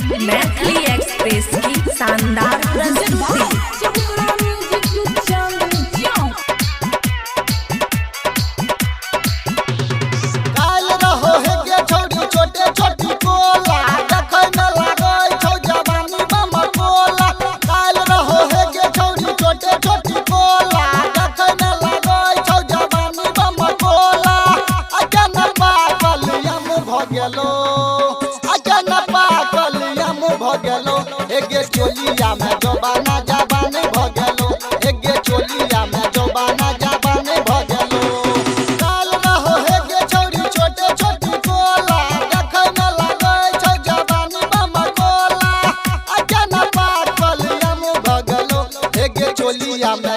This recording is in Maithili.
मैथिली एक्सप्रेस की शानदार प्रस्तुति। चबूतरा म्यूजिक चांदनी चौक। काल रहो हे गे छौड़ी छोटे छोटी कोला, देखै न लागै छौ जवानी बम कोला। काल रहो हे गे छौड़ी छोटे छोटी कोला, देखै न लागै छौ जवानी बम कोला। अजन पाकल यम भ गेलो, अजन पाकल यम भ गेलो, हे गे चोलिया में जबाना जबान भ गेलो, हे गे चोलिया में जबाना जबान भ गेलो। काल रहो हे गे छौड़ी छोटे छोटी कोला, देखै न लागै छौ जवानी बम कोला। अजन पाकल यम भ गेलो, हे गे चोलिया में